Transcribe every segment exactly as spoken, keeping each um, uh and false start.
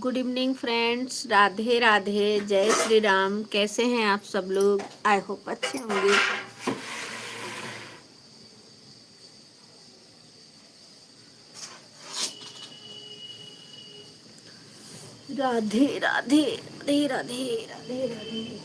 Good evening friends, Radhe राधे, जय श्री राम। कैसे हैं आप सब लोग? I hope अच्छे होंगे। राधे राधे, राधे राधे, राधे राधे।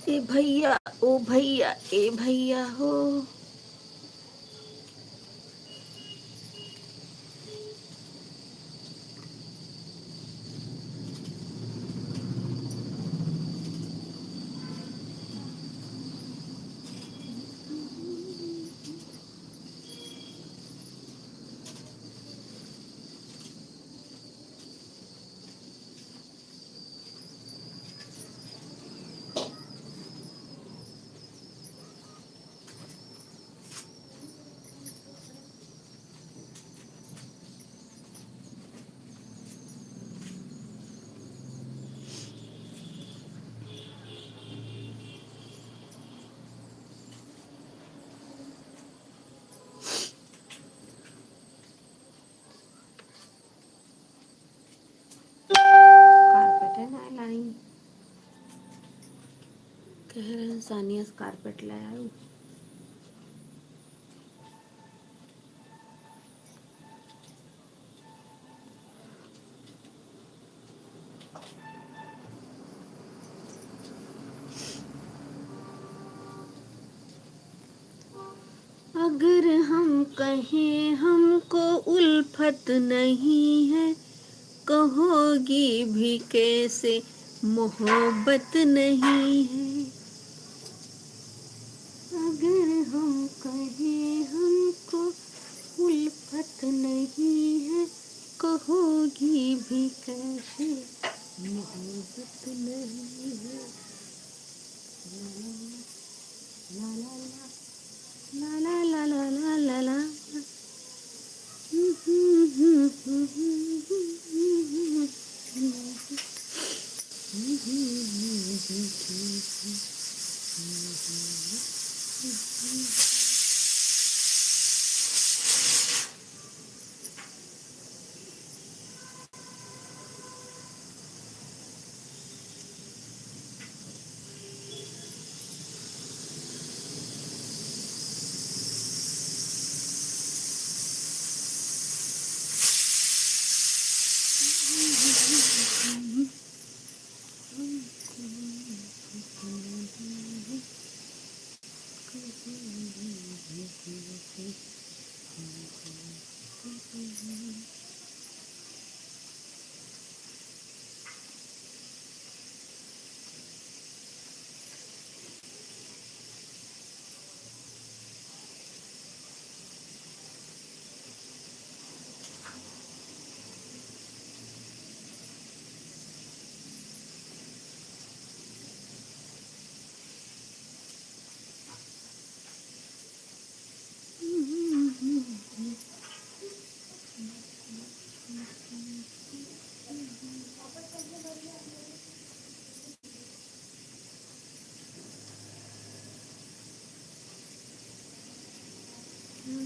ए भैया, ओ भैया, ए भैया हो। Carpet है ना लाई। कह रहे हैं सानिया से carpet ले आयो। अगर हम कहें हमको उल्फत नहीं है, कहोगी भी कैसे मोहब्बत नहीं है। अगर हम कहें हमको उल्फत नहीं है, कहोगी भी कैसे मोहब्बत नहीं है। ला ला ला। ला ला ला ला ला ला ला।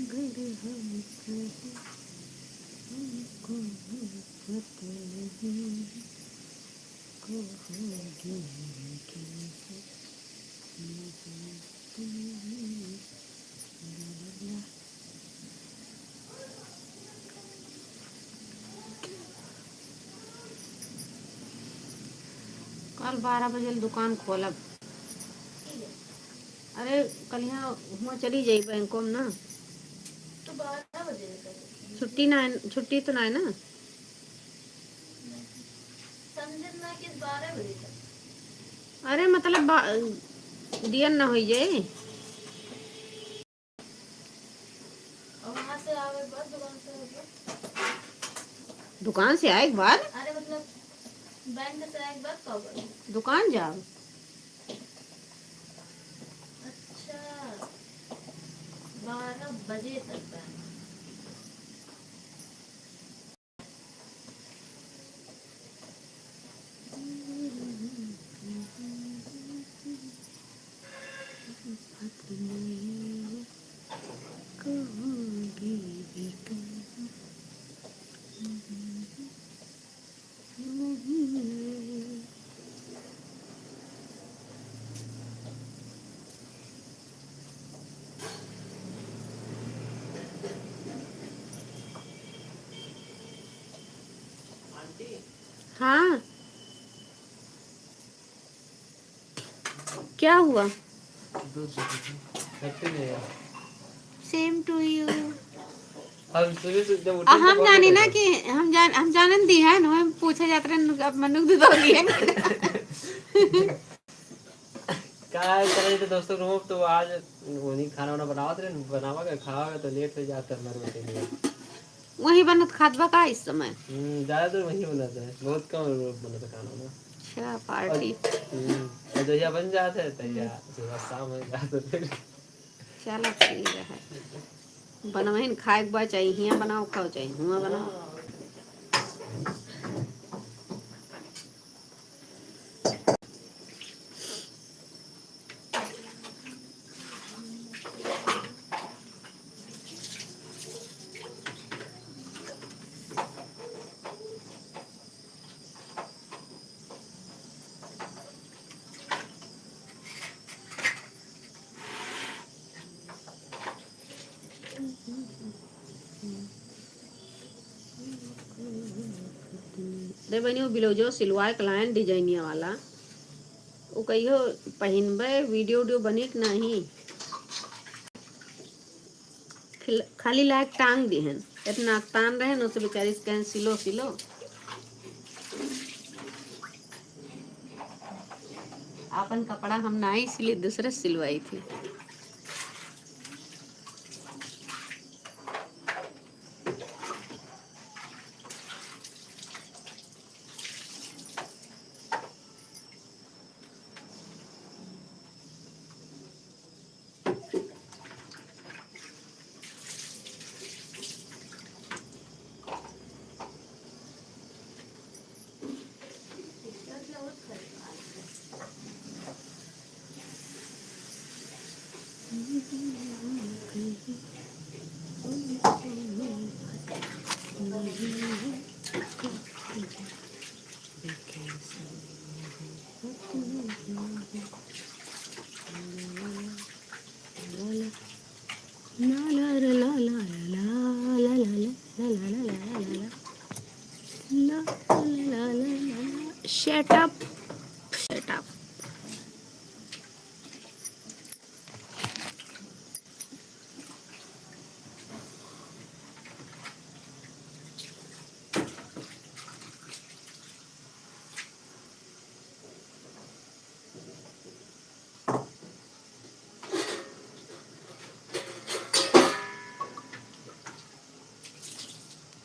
अगर हम कहें, हमको मोहब्बत नहीं, कहोगी कैसे मोहब्बत नहीं। कल बारह बजे ले दुकान खोलब। अरे, कल यहाँ हुआँ चली जाई बैंकों में ना। तो बारह बजे निकल। छुट्टी ना है, छुट्टी तो ना है ना? समझत ना कि बारह बजे तक। अरे, मतलब, बा-, दियन ना होई जाए। और वहाँ से आवे के बाद दुकान से होके। दुकान से आए के बाद? अरे मतलब, बैंक से एक बार कब आई? दुकान जाओ। अच्छा, बारह बजे तक बैंक। हाँ, क्या हुआ? दूध दे दीजिए। Happy New Year। Same to you। हम सुबह से जब उठे अब तो हम कॉल जानी ना करेगा। कि हम जान, हम जानन दी है ना, हम पूछे जात रहे, अब मनुख दूध हो गया। का करे तो दोस्तों, रूम तो आज उन्हीं खाना वाना बनावत रहे, बनावा के खावा के तो लेट हो जाता है हमारे बेटे में। वही बनत खात बा का इस समय? हम्म, ज्यादातर वही बनत है, बहुत कम लोग बनत है खाना वाना। अच्छा, पार्टी। और, हम्म, और जहिया बन जात है, तहिया हम्म। सुबह शाम हो जात है फिर। चलो, ठीक है। बनवहिन खाए के बा, चाहे हियाँ बनाओ, खाओ, चाहे हुआँ बनाओ। रे बहिनी, वो ब्लाउजो सिलवाए के लाइन डिजाइनिया वाला, वो कहियो पहिनबे, वीडियो उडियो बनी कि नहीं? खिल-, खाली लायक टांग दिहन, इतना तान रहे न, उसे बेचारी से कहें, "सिलो, सिलो।" आपन कपड़ा हम नाई सिली, दूसरे सिलवाई थी। Shut up, shut up।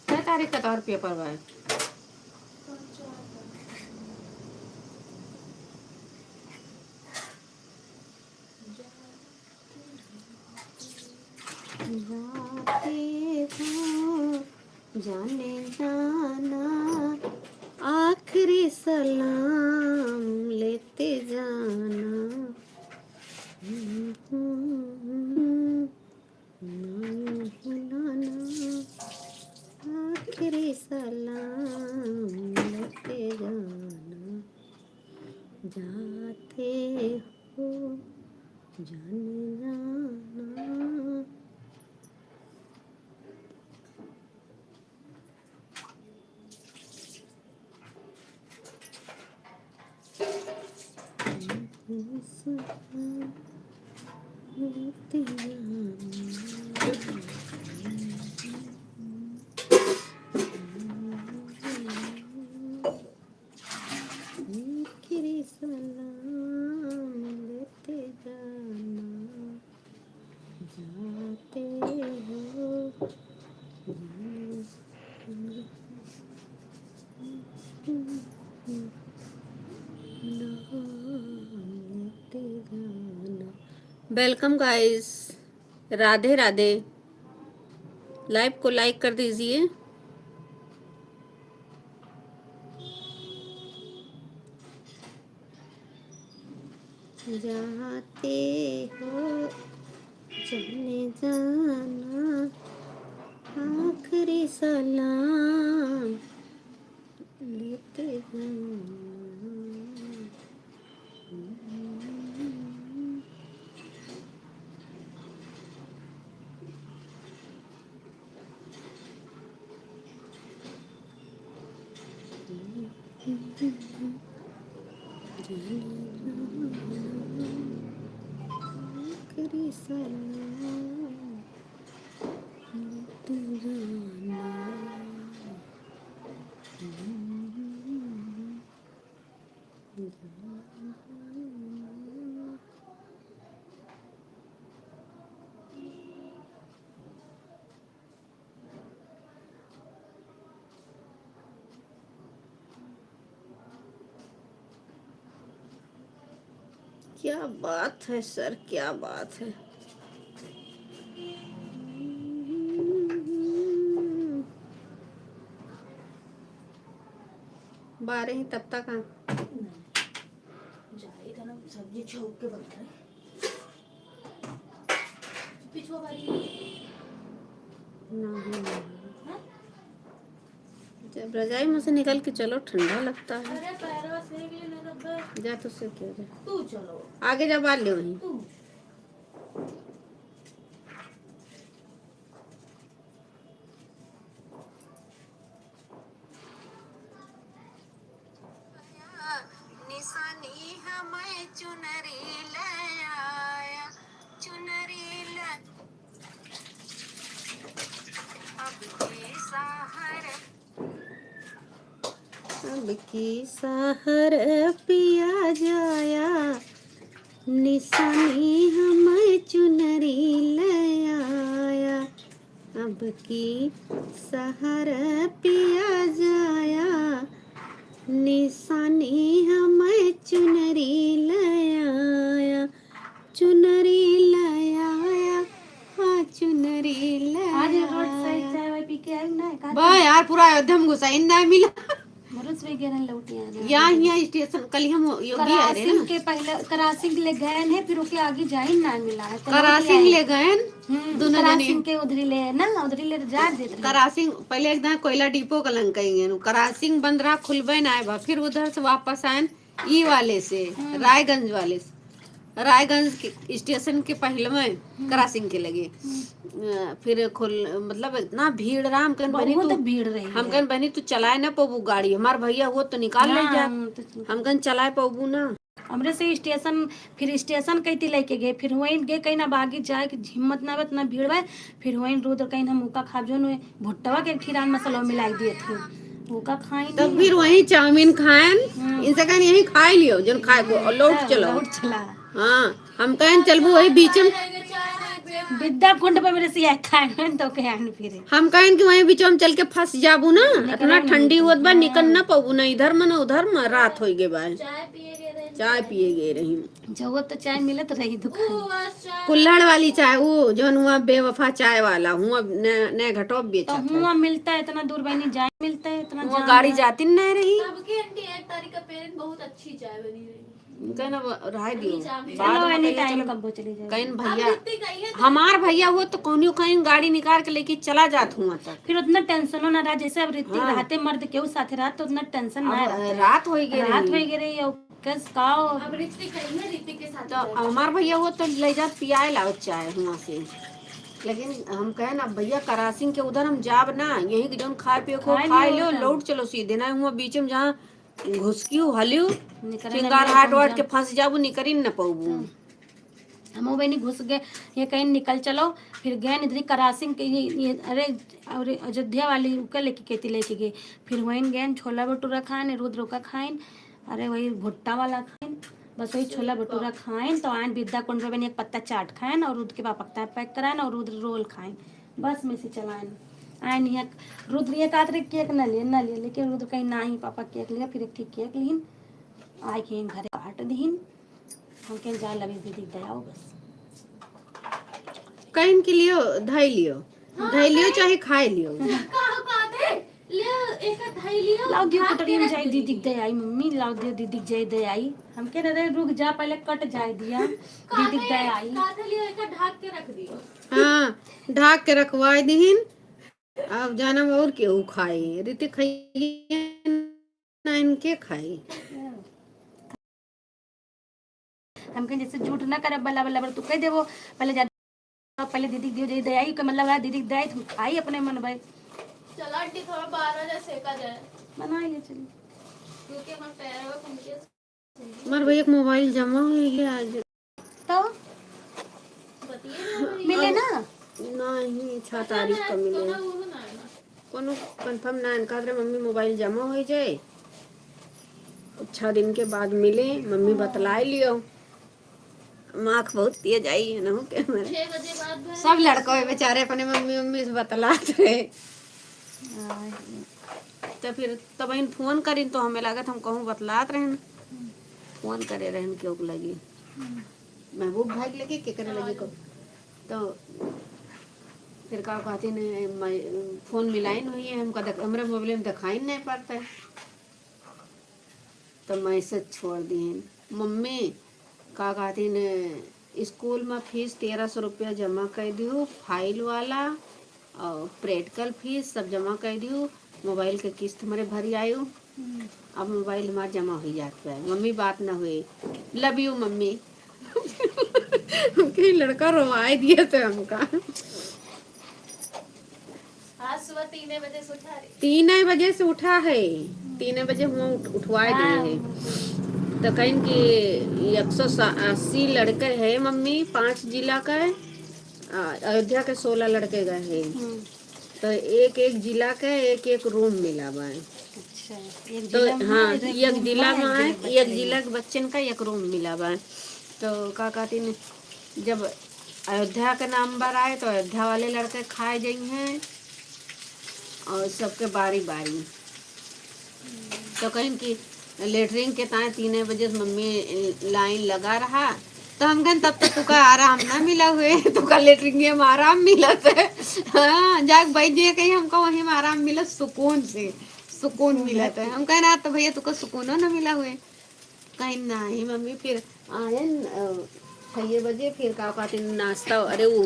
कै तारीख का तोहर पेपर बा? जाते हो जाने जाना, आखिरी सलाम लेते जाना। ना भुलाना, आखिरी सलाम लेते जाना। जाते हो जाने जाना। आखिरी सलाम लेते जाना, जाते हो जाने। Welcome guys, Radhe Radhe. Live को लाइक कर दीजिए। जाते हो चले जाना, आखिरी सलाम लेते जाना। क्या बात है सर, क्या बात है। बारह ही तब तक, हाँ। नहीं। जा, इधर हम सब्जी छौंक के बन रहे। पिछुआ वाली। नहीं, नहीं। हाँ? जब रजाई में से निकल के चलो, ठंडा लगता है। अरे, पैरवा सेक ले, नहीं तो बस। जा, तो सेक ले, जा। तू चलो। आगे जा, बाल ले वहीं। तू। निशानी हमें चुनरी ले आया, चुनरी ले। अब की सहर, अब की सहर पिया जाया, निशानी हमें चुनरी ले आया। अब की सहर पिया जाया, निशानी हमें चुनरी ले आया, चुनरी ले आया, हाँ, चुनरी ले आज रोड साइड आया। चाय वाय पी के आई ना, का बा यार, पूरा अयोध्या में घुसा, इन ना मिला। मरुस वगैरह लौट आना। यहाँ, यहाँ स्टेशन, कल हम योगी आ रहे करासिंग ना। के पहले करासिंग ले गए हैं, फिर ओके आगे जाइन ना मिला है। तो करासिंग लौट आए। ले गए हैं, हम्म, दोनों जने। करासिंग के उधरी ले ना, उधरी ले जा देते रहे। करासिंग पहले एकदम कोयला डिपो का लंग कहीं गए, करासिंग बंद रहा, खुलबे ना आए बा, फिर उधर से वापस आए ई वाले से, हम्म। रायगंज वाले से। रायगंज के स्टेशन के पहले में हम्म। करासिंग के लगे। हम्म। अ, फिर खुल, मतलब, इतना भीड़ रहा, हम कहन, "बहनी, बहुत तू," भीड़ रही हम है। कहन, "बहनी, तू चलाए ना पबू गाड़ी, हमार भैया हुआ तो निकाल ले हाँ, जा।" हम तो हम कहन, "चलाए पबू ना।" हमरे से स्टेशन, फिर स्टेशन कइती लेके गए, फिर वहीं गए, कहीं ना बागी जाए कि हिम्मत ना बा, इतना भीड़ बा। फिर वहीं रुद्र कहीं हम उका खाब, जो भुट्टवा के खीरान मसाला मिलाई दिए थे, ओका खाइन तब नहीं। फिर वहीं चाउमीन खाएन, हम्म। इनसे कहन यहीं खाए लियो, जौन खाए को, और लौट हाँ, चलो। लौट चला। हाँ, हम कहन चलबू वही बीच में। विद्या कुंड पे मेरे से यह खाएन तो के आन फिर। हम कहन कि वहीं बीच में चल के फंस जाबू ना, निकले इतना ना ठंडी निकले। होत बा, निकल हाँ। ना पाबू ना, इधर में ना उधर में, रात हो गए बा। चाय पिए गए रही। चाय पिए गए रही। जब तो चाय मिलत रही दुकान। कुल्हड़ वाली चाय, वो जौन हुआ बेवफा चाय वाला, हुआ नए, नए घटो बेचत तो है। हुआ मिलता है इतना दूर बहनी, जाए मिलता है इतना हुआ जाम गाड़ी है। जाती नहीं रही। सबके आंटी एक तारीख का पेरेंट बहुत अच्छी चाय बनी रही। उनका ना वो रहाई दियो। अभी जाम है। बाद चलो, में एनी कहिए टाइम चलो। कब्बो चली जाए। कहीं अब भैया, रितिक आई है तो हमार भैया वो तो कौनियो कहीं गाड़ी निकाल के लेके चला जात हुआ तक। फिर उतना टेंशनो ना रहा, जैसे अब रितिक हाँ। रहते मर्द केहू साथे रहत तो उतना टेंशन ना अब रहता। रात होई गई रात रही। होई गई रही, और कस काओ। अब रितिक आई है, रितिक के साथ तो जाए। हमार भैया वो तो ले जात पियाए लाओ चाय हुआ से, लेकिन हम कहे ना भैया करासिंग के उधर हम जाब ना, यहीं के जौन खाए पिए को खाए खाए लियो लो, ना। लौट चलो सीधे ना हुआ बीच में जहाँ घुसकियो हलियो निकरे ना चिंगार मिले हाट तुम वाट के जान। फंस जाबू, निकरी न पाबू। हम्म। हम बहनी घुस गए, ये कहीं निकल चलो, फिर गए इधर करासिंग के ये, ये, अरे, और अयोध्या वाली उके लेके कहती लेके गए, फिर वहीं गए छोला भटूरा खाएन, रुद्र का खाएन, अरे वही भुट्टा वाला खाएन, बस वही छोला भटूरा खाएन, तो आएन विद्या कुंड पे बहनी एक पत्ता चाट खाएन और रुद्र के पापा का पैक कराएन और रुद्र रोल खाएन, बस में से चलाएन। आएन यहाँ रुद्र ये कहत रहे केक ना लिए, ना लिए, लेकिन रुद्र कहीं ना ही पापा केक लिया, फिर एक ठे केक लीन, आए के घरे काट दीन। हम कहें जा लवी दीदी दयाओ बस। कहिन के लियो, धइ लियो। हाँ, धइ लियो, चाहे खाए लियो। का, का दे? ले, एक धइ लियो, लाओ दियो, खा के कुटरिया में रख जाई, दी। दीदी के दे आई, मम्मी, लाओ दियो, दीदी के जाई, दे आई। हमके ना दे, रुक जा, पहले कट जाए दिया, का दीदी के दे, दे आई। का दे लियो, एक ढाक के रख दियो। हाँ, ढाक के रखवाए दीहिन। अब जानम और केहू खाई, ऋतिक खाइए ना, इनके खाई। हमके जैसे झूठ ना करब, बल्ला बल्ला बल्ला तू कह देबो, पहले जा, पहले दीदी के दियो, जाई दे आई, के मतलब है दीदी के दे आई, तुम खाई अपने मन भाई। चला आंटी, थोड़ा बारह बजे सेका जाए। बना ले चली। क्योंकि हमारे पैर में उनके हमार भैया के मोबाइल जमा हो गया आज। तो बतिये ना भाई। मिले ना? नहीं, छह तारीख का मिले। कोनो कंफर्म ना है, कहत रहे मम्मी मोबाइल जमा हो जाए, छह दिन के बाद मिले, मम्मी बतलाए लियो। माख बहुत तेज आई है ना के हमारे। छह बजे बाद में सब लड़का बेचारे अपने मम्मी मम्मी से बतलात रहे। तो फिर तब इन फोन करिन तो हमें लागत हम कहूँ बतलात रहन। फोन करे रहन क्यों लगी, महबूब भाई के लगे, के करे लगे को। तो फिर का कहती ने, मैं फोन मिलाइन हुई है हमका देख, हमरे मोबाइल में दिखाई नहीं पड़ता है। तो मैसेज छोड़ दिए, मम्मी का कहती ने, स्कूल में फीस तेरह सौ रुपया जमा कर दियो, फाइल वाला और प्रैक्टिकल फीस सब जमा कर दियो, मोबाइल के किस्त हमरे भरी आयु। अब मोबाइल हमार जमा हो जात बा, मम्मी बात ना हुए। Love you mummy. हमके लड़का रोवाए दिए थे हमका। आज सुबह तीन बजे से उठा रही। तीन बजे से उठा है, तीन बजे हुआ उठ, उठवाए दिए है। तो कहीं कि एक सौ अस्सी लड़के हैं मम्मी, पांच जिला का है, आ, अयोध्या के सोलह लड़के गए हैं। तो एक एक जिला के एक एक रूम मिला बा। अच्छा, एक तो जिला में हाँ, एक एक रूम जिला में, एक जिला के बच्चन का। एक जिला के बच्चन का एक रूम मिला बा। तो का कहती न, जब अयोध्या के नंबर आए तो अयोध्या वाले लड़के खाए जाई हैं और सबके बारी बारी। तो कहीं कि लेटरिन के ताए तीन बजे से मम्मी लाइन लगा रहा, तो हम कहन तब तक तुका आराम ना मिला हुए। तुका लेटरिन में आराम मिलत है। हाँ, जाके बैठ जाइए कहीं, हमका वहीं में आराम मिलत, सुकून से सुकून मिलत है। हम कहन आज तो भैया तुका सुकूनो ना मिला हुए। कहीं नहीं मम्मी, फिर आयन छः बजे, फिर का कहती नाश्ता, अरे वो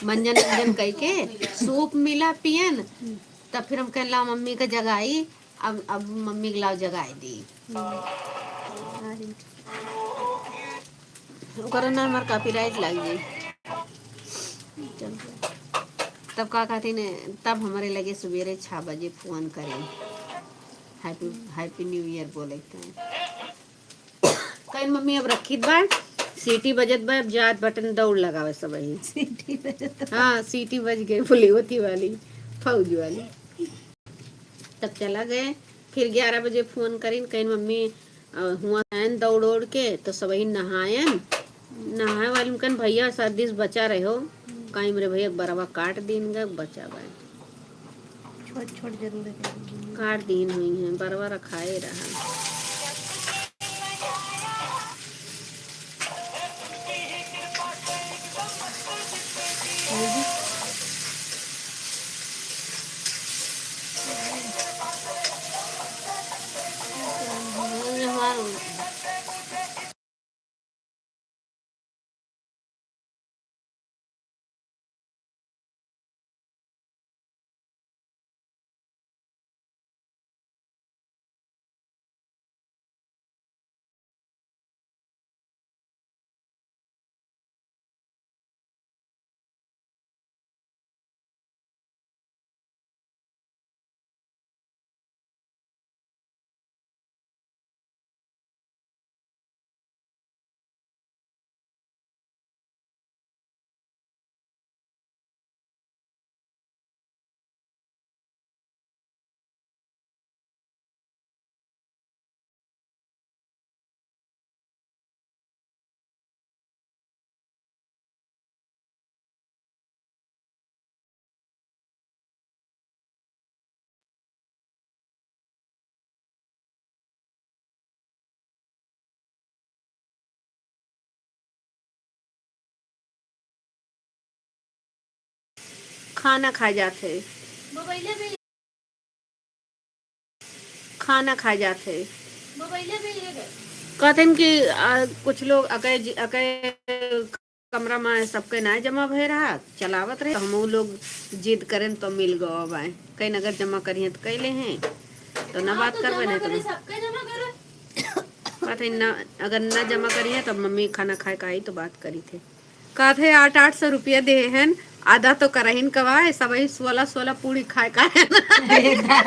मंजन मंजन कह के सूप मिला पियन। तब फिर हम कहन ला मम्मी के जगाई, अब अब मम्मी के लाओ जगाई दी। ओकरा ना हमार कॉपीराइट लाग जाई। चल। तब का कहती ने, तब हमारे लगे सवेरे छः बजे फोन करे, हैप्पी हैप्पी न्यू ईयर बोले के। कहीं मम्मी अब रखित बा, सीटी बजत बा, अब जात बटन दौड़ लगावे सब ही। सीटी बजत बा। हाँ, सीटी बज गई, बोली होती वाली, फौज वाली। तब चला गए। फिर ग्यारह बजे फोन करिन, कहिन मम्मी, अ, हुआ आयन दौड़ ओढ़ के, तो सबही नहायन। नहाए वाली में कहिन भैया सर्दी से बचा रहो, काइम रे भैया बरवा काट दीन गए, बचा बा। छोट छोट जरूरत है। काट दीन हुई हैं, बरवा रखाए रहा। खाना खाए जात है। खाना खाए जात है। कहते हैं कि, आ, कुछ लोग अके जि-, अके कमरा में सबके ना जमा भए रहा, चलावत रहे, तो हम लोग जिद करें तो मिल गवा बाए। कहीं अगर जमा करिए तो कैले हैं, तो ना हाँ, बात तो करबे, जमा नहीं तो करे, ना। सबके जमा करे। कहते हैं ना, अगर ना जमा करिए तो मम्मी खाना खाए का आई तो बात करी थे। कहत है, "आठ, आठ सौ रुपया देहे हन, आधा तो करहिन कवाए, सबही सोलह, सोलह पूड़ी खाए का है ना।"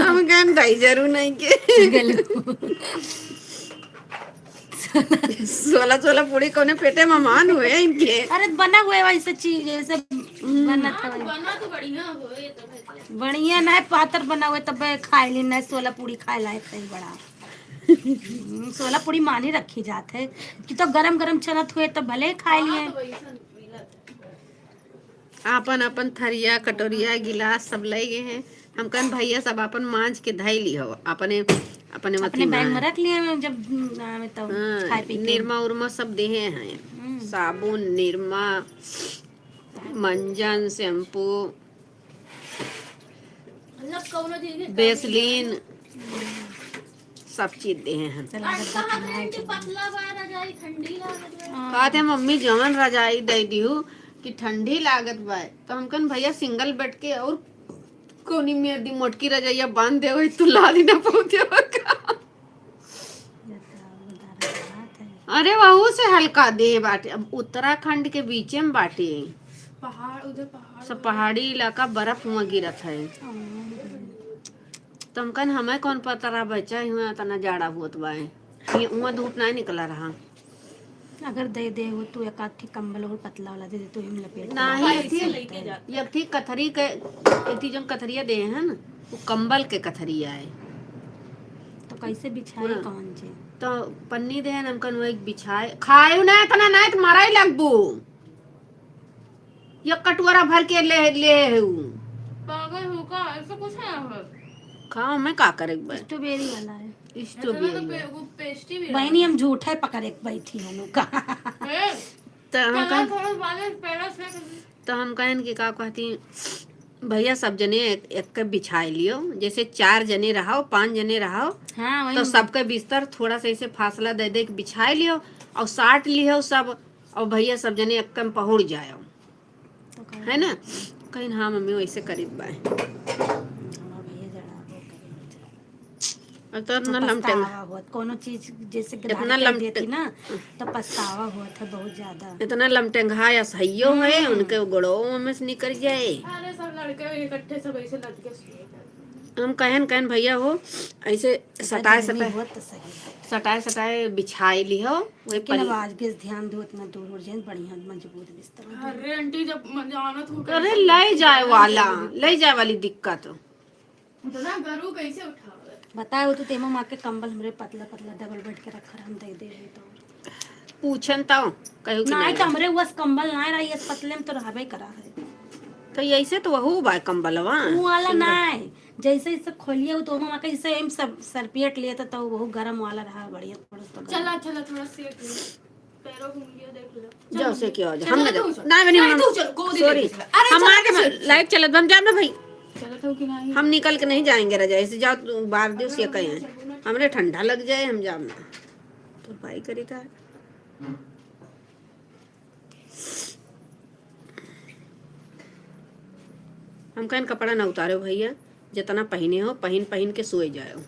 हम कहन, "दाई जरूर नहीं के।" सोलह, सोलह पूड़ी कौने पेटे में मान हुए इनके? अरे, बना हुए वैसे चीज, जैसे बनत है। बना तो बढ़िया होए, तो बढ़िया ना है, पातर बना हुए, तब खाए ली ना, सोलह पूड़ी खाए लायक सही बड़ा। हम्म, सोलह पूड़ी मानी रखी जात है कि तो गरम गरम चलत हुए तो भले खाए लिए। आपन आपन थरिया, कटोरिया, गिलास सब ले गए हैं। हम कहन, "भैया सब आपन मांज के धई ली हो, अपने, अपने मती अपने बैग में मांज।" रख लिए हैं, जब, हम्म, आवे तो हाँ, खाए पी के। निरमा उरमा सब देहे हैं। हम्म। साबुन, निरमा, मंजन, शैम्पू, मतलब कौनो चीज के कमी बेसलीन, सब चीज देहे हैं। चला, और कहाँ करें कि पतला बा रजाई, ठंडी लागत बा। हाँ। कहते, "मम्मी, जवन रजाई दे दिहू कि ठंडी लागत बा।" तो हम कहन, "भैया, सिंगल बेड के और कोनी में यदि मोटकी रजाइया बांध दे, वही तू लादी ना पहुंचे का?" अरे, वहू से हल्का देह बाटे। अब उत्तराखंड के बीचे में बाटे। पहाड़, उधर पहाड़ सब उधर। पहाड़ी इलाका, बर्फ हुआ गिरत है। तो हम कहन, "हमें कौन पता रहा बच्चा, हुआ इतना जाड़ा होत बा है। ये हुआ धूप नहीं निकला रहा।" अगर दे दे हो तू एक आध ठे कंबल और पतला वाला दे दे, तू ही में लपेट के नहीं, बांध एक थी, सकते हैं। एक थी कथरी के, एक थी जौन कथरिया दे है ना, वो कंबल के कथरिया है। तो कैसे बिछाई पूरा। कौन चीज? तो पन्नी दे है ना, हम कहन वही बिछाए। खाए ना इतना, नहीं तो मराई लगबू। ये कटोरा भर के ले, ले है उ। पागल हो का? ऐसा कुछ है यहाँ पर? खाओ, मैं का करे बे? स्ट्रॉबेरी वाला है। स्ट्रॉबेरी तो पे-, वाला। वो पेस्ट्री भी बहनी, है। हम झूठे पकड़े के बैठी हन का। ए, तो हम चलो, कहें, थोड़ा बाले पैरा से तो हम कहन कि का कहती, "भैया, सब जने एक, एक के बिछाए लियो, जैसे चार जने रहो, पाँच जने रहो, हाँ, वही तो हम सबके बिस्तर थोड़ा सा ऐसे फासला दे दे के बिछाए लियो और साट लियो सब, और भैया सब जने एक में पहुड़ जाओ।" तो कहे है ना? कहीं, "हाँ मम्मी, वैसे करीब बाय।" हमार भैया जरा वो करे। अब तो इतना तो लमटेंग-, पछतावा होत, कोनो चीज जैसे इतना गदारी कर लमटे-, देती ना, तो पछतावा होत है बहुत ज्यादा। इतना लमटेंगा या सहियो है, हम्म। उनके गोड़ों में से निकल जाए। अरे, सब लड़के इकट्ठे सब ऐसे लटके सोए। हम कहन, कहन, "भैया हो, ऐसे पता सटाए, नहीं सटाए, होत तो सही है। सटाए, सटाए बिछाए ली हो।" वही लेकिन अब परी- आज के ध्यान दो, इतना दूर हो जाए, बढ़िया मजबूत बिस्तर हो जाए। अरे आंटी, जब जानत हो अरे, ले जाए वाला, ले जाए वाली दिक्कत। उतना गरू कैसे उठावे? बताओ तो, तेमा माँ के कंबल हमरे पतला पतला डबल बेड के रखा, हम दे दे रहे तो। पूछन तो, कहू कि नाहीं नहीं। तो हमरे वस कंबल नाहीं रही, इस पतले में तो रहबे करा है। तो ऐसे तो वहू बा कंबलवा। वो वाला सिंगल। नाहीं, जैसे इसे खोलिए, वो तो माँ के इसे एम सब सरपियट लिए तो, तो वहू गरम वाला रहा, बढ़िया थोड़ा सा गरम। चला, चला, थोड़ा सेक ले। पैरों की उंगलियां देख लो। जाओ, से क्या हो जाए? हम ना जाओ। ना, बनी, हम, तू चल, गोदी सॉरी। लेके चल। अरे, हम चल, आगे चल। लाइट चलत बा, हम जाब ना भाई। चलत हो कि नहीं? हम निकल के नहीं जाएंगे रजाई से, जाओ, तू बाहर दियो, से कहें। हमरे ठंडा लग जाए, हम जाब ना। तो भाई करी था। हम कहन कपड़ा ना उतारो भैया, जितना पहिने हो, पहिन, पहिन के सोए जाओ।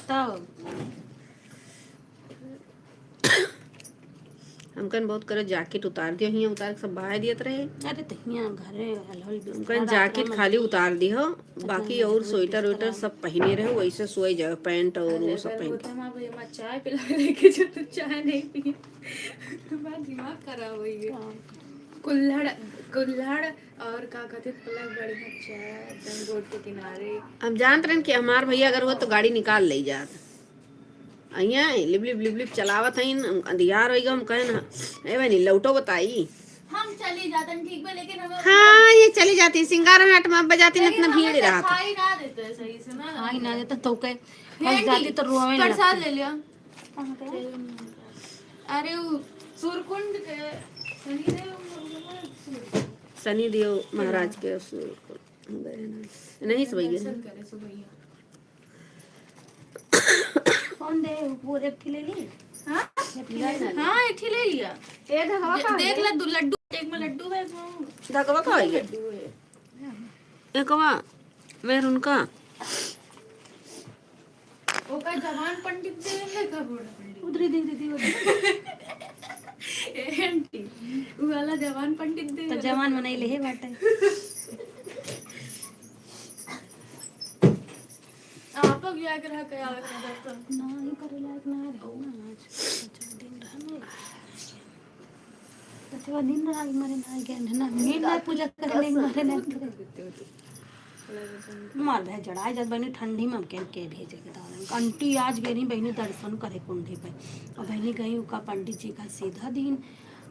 तब हमकन बहुत करे जैकेट उतार दियो, हियाँ उतार के सब बहाय दियत रहे। अरे तो हियाँ घरे हलहल बिस्तर हमकन रात जैकेट में खाली उतार दियो, बाकी और स्वेटर वेटर सब पहिने रहे, वैसे सोए जाओ, पैंट और वो सब पहिन के। अरे, अगर होता हमारे भैया, मैं चाय पिला के लेके जो, तो चाय नहीं पी। तुम्हारा दिमाग खराब हो गया। हाँ। कुल्हड़, कुल्हड़ और का कहते, पलक बढ़िया चाय, एकदम रोड के किनारे। हम जानत रहन कि हमार भैया अगर हो तो गाड़ी निकाल ले जात। अइया, लिप लिप लिप लिप चलावत हईन, हम अंधियार होइगा, हम कहन, "ए बहनी, लौटो बताई।" हम चली जातन, ठीक बा, लेकिन हमें हाँ, ये चली जाती, सिंगार हाट में बजाती, लेकिन इतना भीड़ हमें रहा था। दिखाई ना देते सही से ना। दिखाई ना देता तो कहे, फंस जाती तो रोवे प्रसाद लगती। ले लिया। कहाँ पे? अरे, वो सूरकुंड के, वहीं से वो शनि देव महाराज के उस, नहीं, सुबह गए। दर्शन करे सुबह। कौन दे? वो एक ठे ले ली? हाँ? एक ठे ले ली? हाँ, एक ठे ले लिया। ए, धगवा दे-, कहाँ देख है? ले, दो लड्डू, एक में लड्डू है, एक में धगवा कहाँ है? लड्डू है। एकवा, वेरुन का? ओका जवान पंडित दे है का बूढ़ा पंडित? उधरी देख दीदी, उधरी। ए आंटी, उ वाला जवान पंडित दे तो है। जवान मनई लेहे बाटे। आप लोग भी आके रह के आवे का दर्शन। ना, ही करे लायक ना रहे ना आज। अच्छा दिन रहा ना। तो दिन रात मरे ना गए ना, मीन ना पूजा करने मरे ना। मार भे जड़ाए जब बहनी ठंडी में हमके के भेजे के दादा। आंटी आज गई बहनी दर्शन करे कुंडी पे, और बहनी गई उका पंडित जी का सीधा दिन,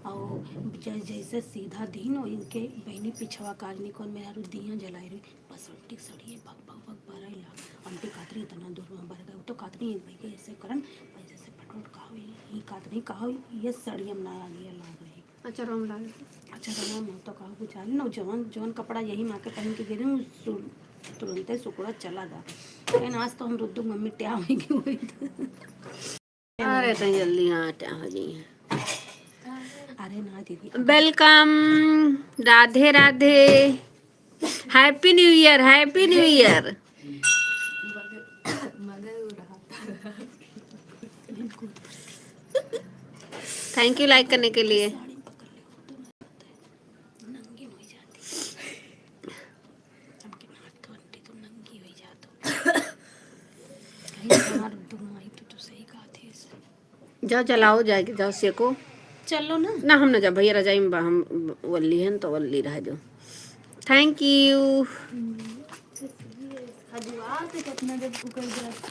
और जै-, जैसे सीधा दिन, और इनके बहनी पिछवा कारनी कौन मेरा दिया जलाई रही, बस आंटी सड़िए भग भग भग बरई लाग। आंटी कातरी इतना दूर में बर गए, तो कातरी एक भाई के ऐसे करन, ऐसे से फटोट का हुई, ये कातरी का हुई, ये सड़ियम ना आगे लाग रही। अच्छा, राम लाल। अच्छा, राम, हम तो कहूँ कुछ हाल न, जवन, जवन कपड़ा यही माँ के पहन के गिरे, उ सु-, तुरंते सुकड़ा चला गा। लेकिन आज तो हम रुद्दू मम्मी ट्या हुई कि हुई। अरे, तो जल्दी हाँ, ट्या हो जाइए। अरे ना दीदी। Welcome, Radhe Radhe, Happy New Year, Happy New Year। Thank you like करने के लिए। जाओ जलाओ, जाके जाओ सेको। चलो ना। ना, हम ना जा भैया, रजाई में बा, हम वल्ली हन तो वल्ली रह जाओ। Thank you। हजवा से कितना जब कुकर गैस।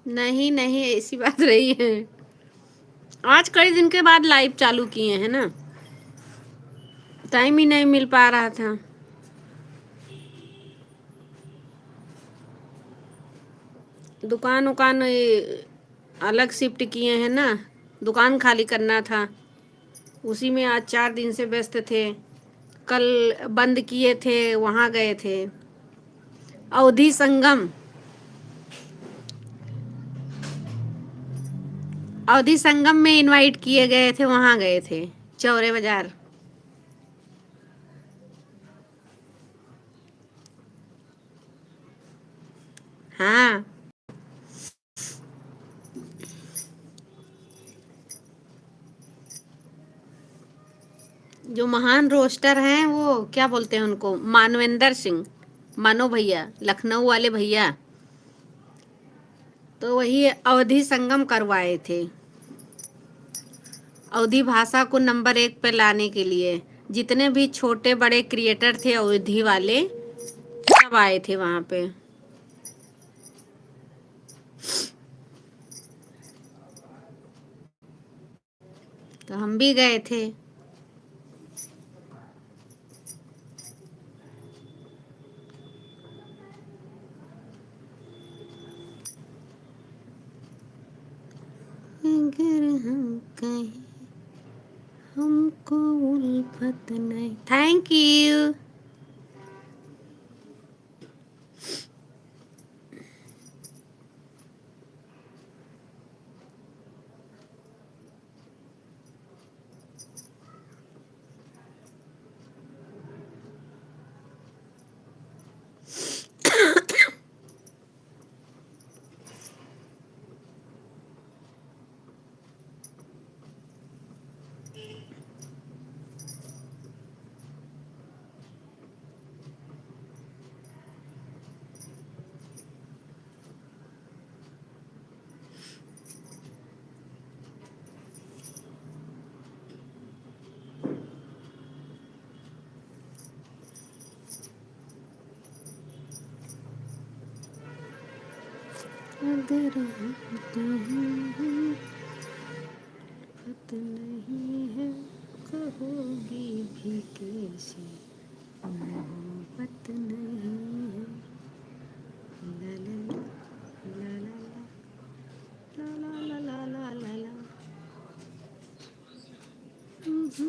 नहीं, नहीं, ऐसी बात नहीं है। आज कई दिन के बाद live चालू किए हैं ना, time ही नहीं मिल पा रहा था। दुकान उकान, ए, अलग shift किए हैं ना, दुकान खाली करना था। उसी में आज चार दिन से व्यस्त थे। कल बंद किए थे, वहाँ गए थे। अवधी संगम, अवधी संगम में invite किए गए थे, वहाँ गए थे, चौरे बाजार। हाँ। जो महान roaster हैं, वो क्या बोलते हैं उनको, मानवेंद्र सिंह, मानो भैया, लखनऊ वाले भैया, तो वही अवधी संगम करवाए थे, अवधी भाषा को number एक पे लाने के लिए। जितने भी छोटे बड़े creator थे अवधी वाले, सब आए थे वहाँ पे। तो हम भी गए थे। अगर हम कहें, हमको उल्फत नहीं। Thank you। अगर हम कहें मोहब्बत नहीं है, कहोगी भी कैसे मोहब्बत नहीं। अरे,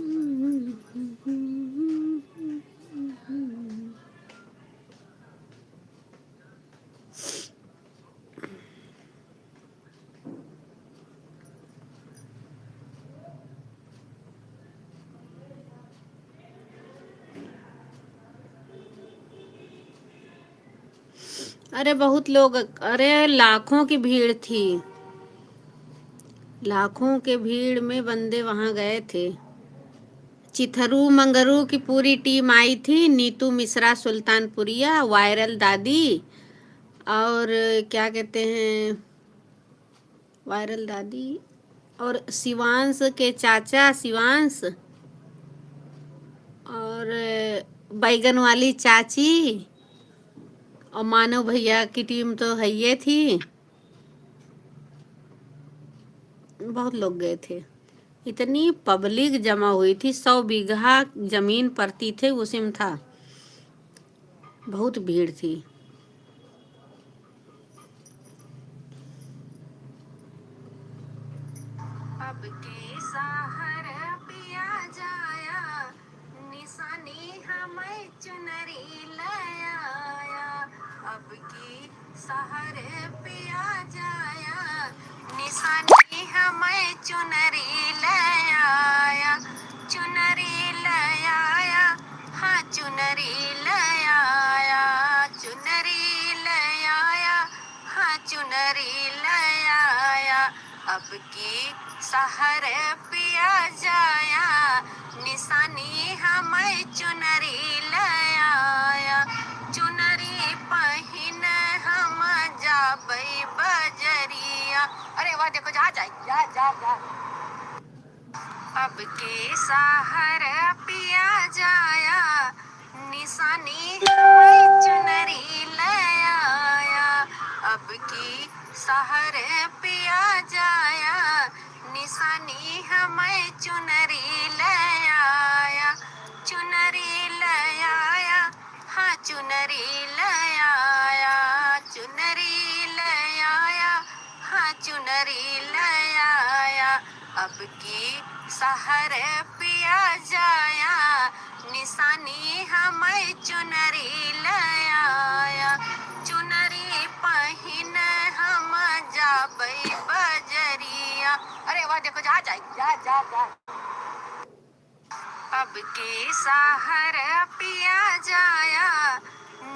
बहुत लोग, अरे, लाखों की भीड़ थी। लाखों के भीड़ में बंदे वहाँ गए थे। चिथरू मंगरू की पूरी टीम आई थी, नीतू मिश्रा सुल्तानपुरिया, वायरल दादी, और क्या कहते हैं, वायरल दादी और शिवांश के चाचा शिवांश और बैगन वाली चाची और मानव भैया की टीम तो है ये थी। बहुत लोग गए थे, इतनी पब्लिक जमा हुई थी, सौ बीघा जमीन परती थे, उसी में था, बहुत भीड़ थी। अब के सहर पिया जाया, निशानी हमें चुनरी ले आया। अब की सहर पिया जाया, निशानी हमें चुनरी ले आया। चुनरी ले आया, हाँ चुनरी ले आया। चुनरी ले आया, हाँ चुनरी ले आया। अब की सहर पिया जाया, निशानी हमें चुनरी ले आया। चुनरी पहिन हम जाबै बजरिया। अरे वाह, देखो, जा, जा, जा, जा, जा। अब के सहर पिया जाया, निशानी हमें चुनरी ले आया। अब की सहर पिया जाया, निशानी हमें चुनरी ले आया। चुनरी ले आया, हाँ चुनरी ले आया। चुनरी ले आया, हाँ चुनरी ले आया। अब की सहर पिया जाया, निशानी हमें चुनरी ले आया। चुनरी पहिन हम जाबै बजरिया। अरे वाह, देखो, जा, जा, जा, जा, जा। अब के सहर पिया जाया,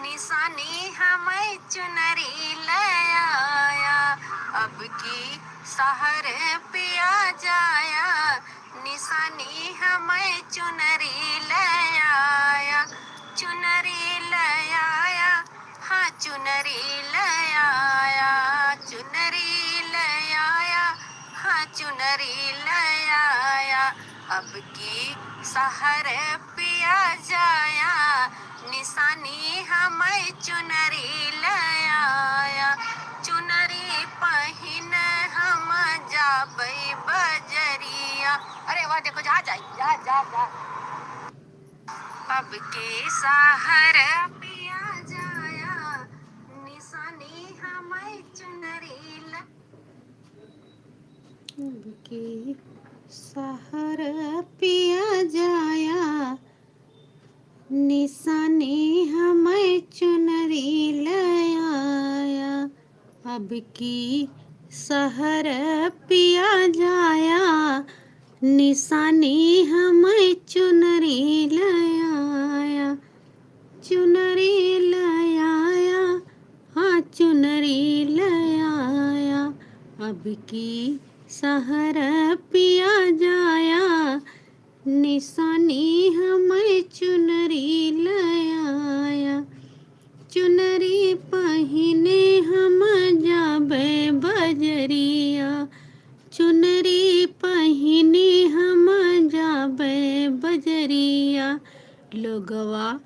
निशानी हमें चुनरी ले आया। अब की सहर पिया जाया, निशानी हमें चुनरी ले आया। चुनरी ले आया, हाँ चुनरी ले आया। चुनरी ले आया, हाँ चुनरी ले आया। अब की सहर पिया जाया, निशानी हमें चुनरी ले आया। चुनरी पहिन हम जाबै बजरिया। अरे वाह, देखो, जा, जा, जा, जा, जा। अब के सहर पिया जाया, निशानी हमें चुनरी ले अब के सहर पिया जाया, निशानी हमें चुनरी ले आया। अब की सहर पिया जाया, निशानी हमें चुनरी ले आया। चुनरी ले आया, हाँ चुनरी ले आया। अब की सहर पिया जाया, निशानी हमें चुनरी ले आया। चुनरी पहिने हम जाबै बजरिया। चुनरी पहिने हम जाबै बजरिया। लोगवा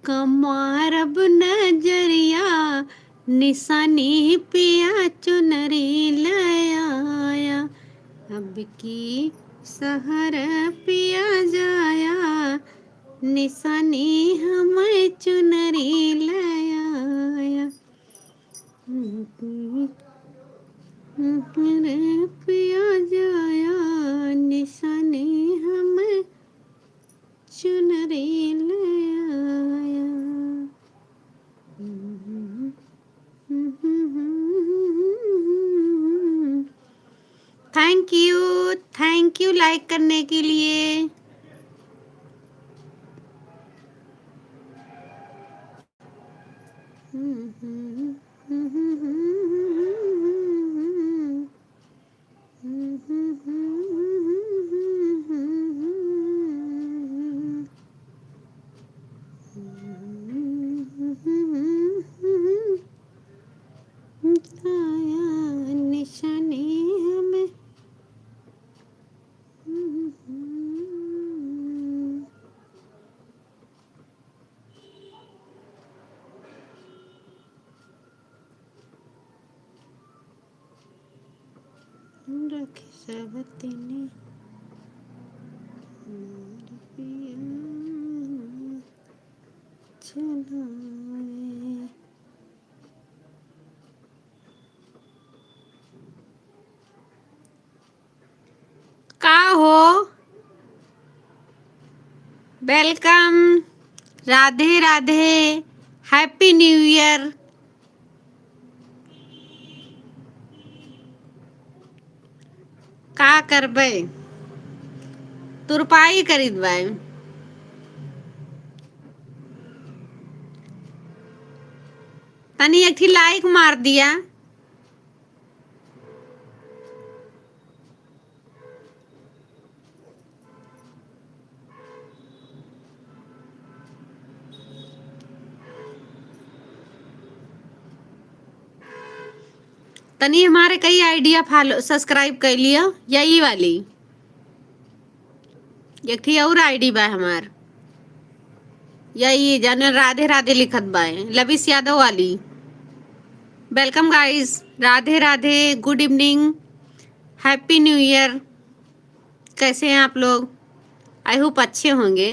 का मारब नजरिया, निशानी पिया चुनरी ले आया। अब की सहर पिया जाया, निशानी हमें चुनरी ले आया। अब की सहर पिया जाया, निशानी हमें लाइक करने के लिए। रखे सब तनी मोर पिया चलावे। का हो? Welcome, Radhe Radhe, Happy New Year। का करबे, तुरपाई करित बाय। तनी एक ठी लाइक मार दिया। तनी हमारे कई आइडिया फॉलो, सब्सक्राइब कर लियो, यही वाली। एक ठी और आईडी बा हमार, यही जाने राधे राधे लिखत बा, लविश यादव वाली। Welcome guys, Radhe Radhe, good evening, Happy New Year। कैसे हैं आप लोग? I hope अच्छे होंगे।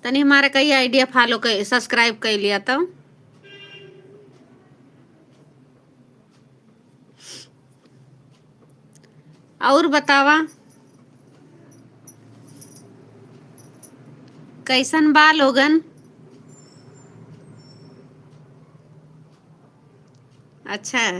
तनी हमारा कई आइडिया फॉलो कर, सब्सक्राइब कर लिया तो। और बतावा, कैसन बा लोगन? अच्छा,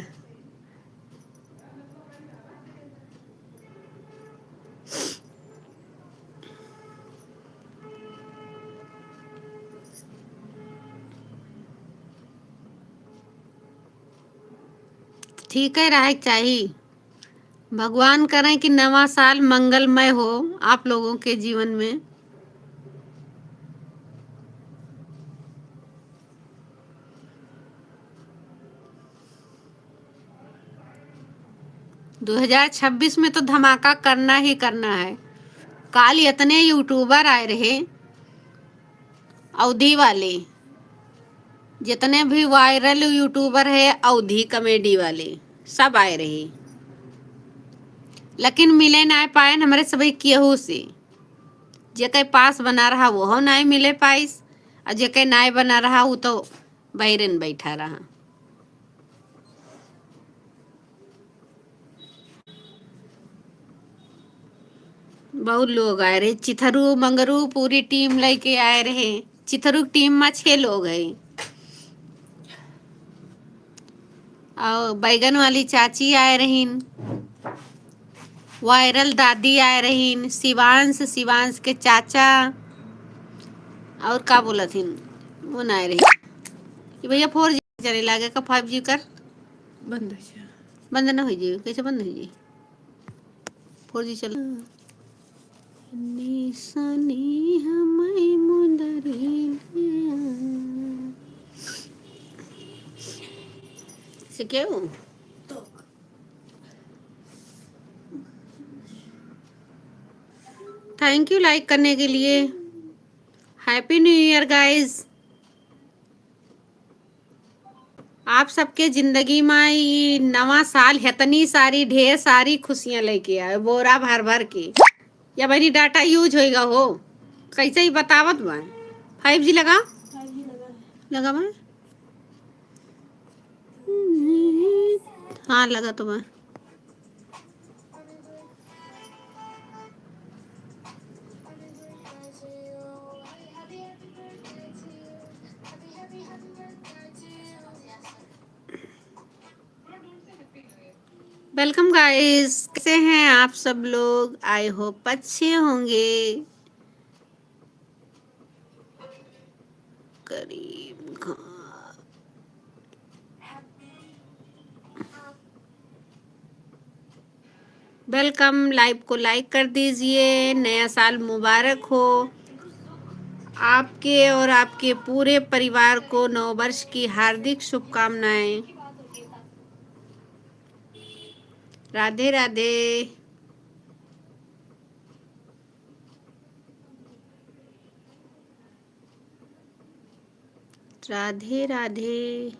ठीक है, रहे के चाही। भगवान करें कि नवा साल मंगलमय हो आप लोगों के जीवन में। दो हज़ार छब्बीस में तो धमाका करना ही करना है। काल इतने यूट्यूबर आए रहे, अवधी वाले, जितने भी वायरल यूट्यूबर है, अवधी कॉमेडी वाले, सब आए रहे, लेकिन मिले ना पाए हमरे सभी केहू से। जेके पास बना रहा, वो नाय मिले पाइस, और जेके नाय बना रहा, वो तो बहिरेन बैठा रहा। बहुत लोग आए रहे, चिथरू, मंगरू, पूरी टीम लेके आए रहे। चिथरू की टीम में छह लोग हैं। और बैगन वाली चाची आए रहीन, वायरल दादी आए रहीन, शिवांश, शिवांश के चाचा, और का बोलत हिन, वो ना आए रहीन। कि भैया, फ़ोर जी चले लागे का, फ़ाइव जी कर? बंद हो जा। बंद ना हो जाई, कैसे बंद हो जाई? फ़ोर जी चल। निसनी हमई मुंदरी। से क्यों? Thank you लाइक करने के लिए। Happy New Year guys। आप सबके जिंदगी में ई नवा साल हेतनी सारी, ढेर सारी खुशियाँ लेके आए, बोरा भर भर के। या मेरी डाटा यूज होएगा हो, कैसे ही बतावत बा। फ़ाइव जी लगा? फ़ाइव जी लगा है। लगा बा? हाँ, लगा तो बा। Welcome guys, कैसे हैं आप सब लोग? I hope अच्छे होंगे। करीम खान। Welcome, live को like कर दीजिए। नया साल मुबारक हो आपके और आपके पूरे परिवार को। नववर्ष की हार्दिक शुभकामनाएं। राधे राधे। राधे राधे।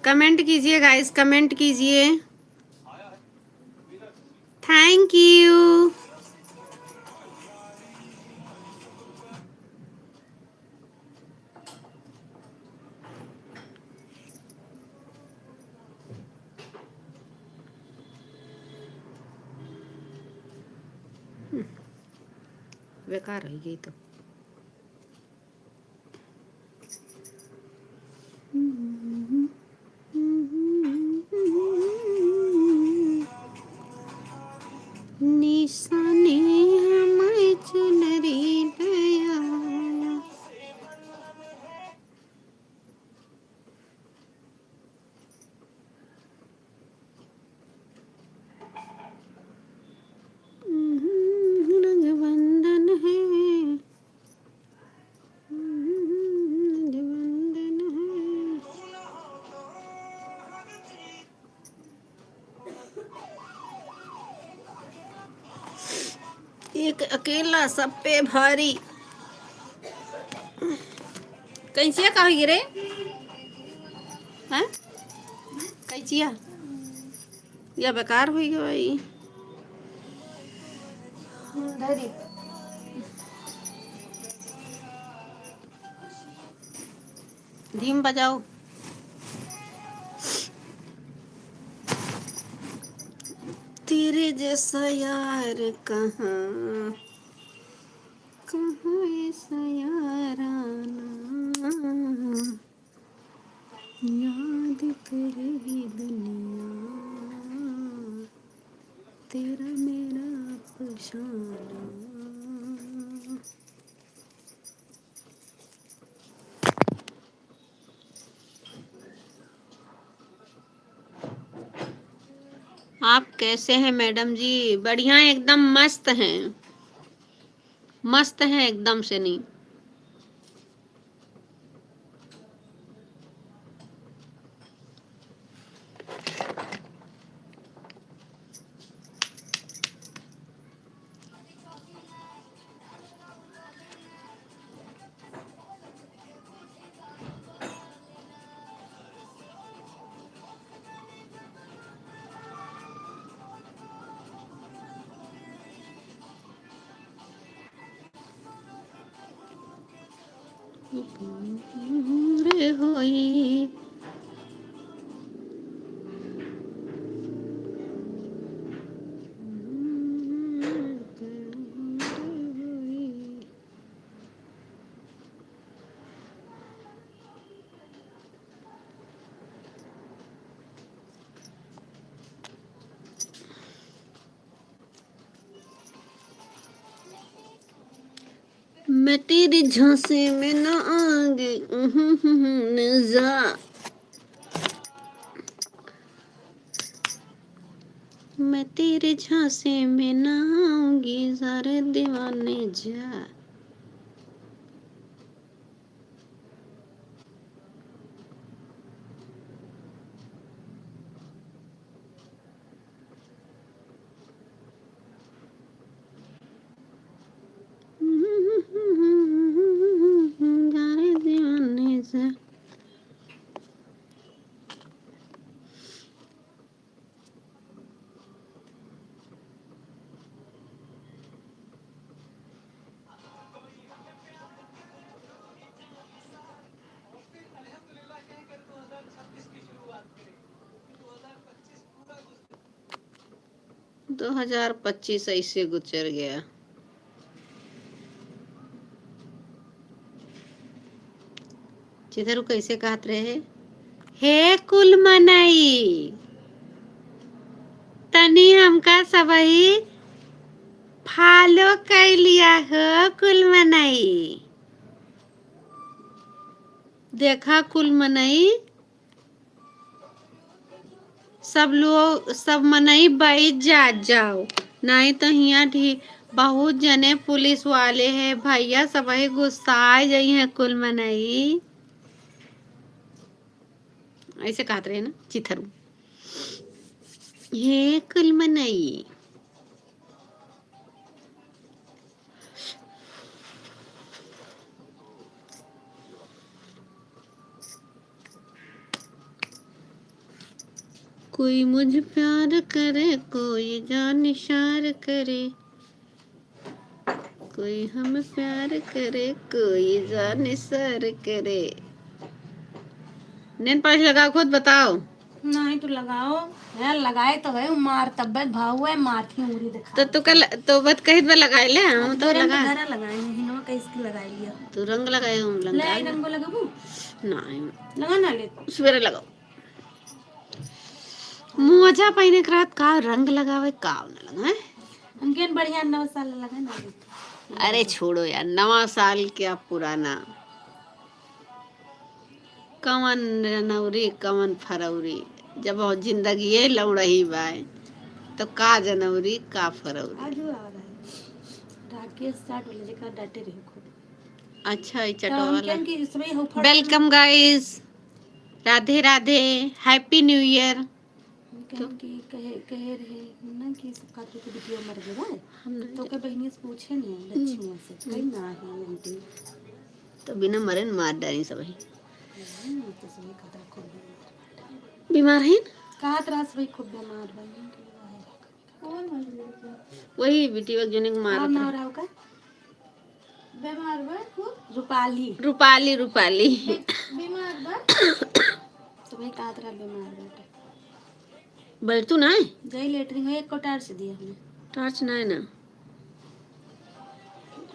Comment कीजिए guys, comment कीजिए। Thank you। हम्म, बेकार होइ गई तो। निशाने हमर चुनरी दया। रंग बंधन है, रंग बंधन है। एक अकेला सब पे भारी। कैंचिया का होई रे? हैं? कैंचिया? या बेकार होई गई भाई। धरी। धीम बजाओ। तेरे जैसा यार कहाँ, कहाँ ऐसा यार आना, याद करेगी दुनिया, तेरा मेरा अफसाना। आप कैसे हैं मैडम जी? बढ़िया, एकदम मस्त हैं, मस्त हैं एकदम से नहीं। मैं तेरे झांसे में ना आऊंगी, उहुं, उहुं, न जा। मैं तेरे झांसे में ना आऊंगी, जरा दीवाने जा। दो हजार पच्चीस ऐसे गुजर गया। इधर कैसे कहत रहे, "हे कुल मनई, तनी हमका सबही follow कइ लिया हो कुल मनई।" देखा कुल मनई, सब लोग, सब मनई बैठ जा, जाओ, नहीं तो हियाँ ढी-, बहुत जने पुलिस वाले हैं भैया, सबही गुस्सा जाई हैं कुल मनई। ऐसे कहत रहे ना चिथरू, "हे कुल मनई।" कोई मुझ प्यार करे, कोई जान निसार करे, कोई हम प्यार करे, कोई जान निसार करे। नैन पालिश लगाओ, खुद बताओ। नहीं तो लगाओ। यार, लगाए तो है, मार तब्बे भाव है, मार की उंगली दिखा। तो तू कल, तो बत कहित बा लगाए ले, हम तो रंग लगा। घरा लगाए हैं, हिनवा का इसकी लगाई लिया। तू रंग लगाए, हम ले, लगा। रंगो लगाबू? नहीं। लगा ना ले। सवेरे लगाओ। मोजा पहिने के रहत का रंग लगावे, का न लगावे? हम केन बढ़िया नवा साल लगा ना ले। अरे छोड़ो यार, नवा साल क्या पुराना। कवन जनवरी, कवन फरवरी, जब जिंदगी ये लौड़ही बाय, तो का जनवरी, का फरवरी। आजू आ रहा है। राकेश चाट वाला जेकरा डांटे रहे खूब। अच्छा, ई तो चटवा हम वाला। कहन कि इसमें हो फट Welcome guys, Radhe Radhe, Happy New Year। हम कहन कि कहे, कहे रहे ना कि सब खातिर के बिटिया मर गए बा। हम नहीं तो के बहिनी से पूछे नहीं, लक्ष्मी से, कहीं ना है आंटी। तो बिना मरे न मार डाली सब ही। हम्म, तो सही कहत रहा, खूब बीमार। बीमार है? कहत रहा, सही खूब बीमार बा। कौन मर गया? वही बिटिया के जने के मारत रहा। नाम रहा का? बीमार बा खूब? रूपाली। रूपाली, रूपाली। बे-, बीमार बा? सही कहत रहा, बीमार बाटे। बैठतू ना? जाई लेटरिन में, एक को टार्च दिया हमें। टार्च ना है ना।